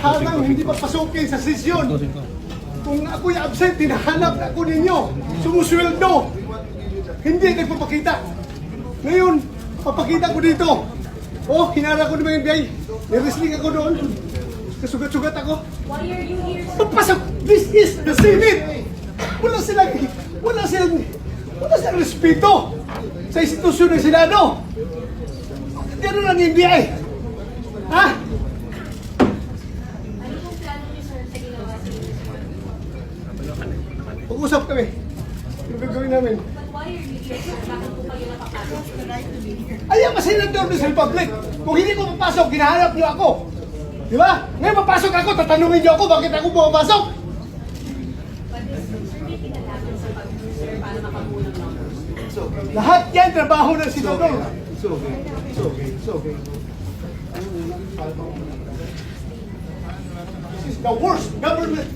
Harang hindi papasukin sa sesyon. Kung ako'y absent, hinahanap na ako ninyo. Sumusweldo. Hindi nagpapakita. Ngayon, papakita ko dito. Oh, hinara ko ng mga NBI. Niresling ako doon. Kasugat-sugat ako. Why are you here, sir? Papasok! This is the Senate! Wala silang respeto sa institusyon ng Senado. Bakit ganun ang NBI? Ha? Ano pong plano niyo, sir, sa ginawa sa inyo, sir? Pag-usap kami. Ano gagawin namin? But why are you here, sir? Bakit po kayo nakapasok? I am a senator of this republic. Kung hindi ko papasok, hinahanap niyo ako. Di ba? Ngayon papasok ako, tatanungin niyo ako bakit ako pumapasok. But is, sir, may kinalaman sa pag-sir para makabuo ng numbers? Lahat yan trabaho ng senador. It's okay. It's okay. It's okay. This is the worst government.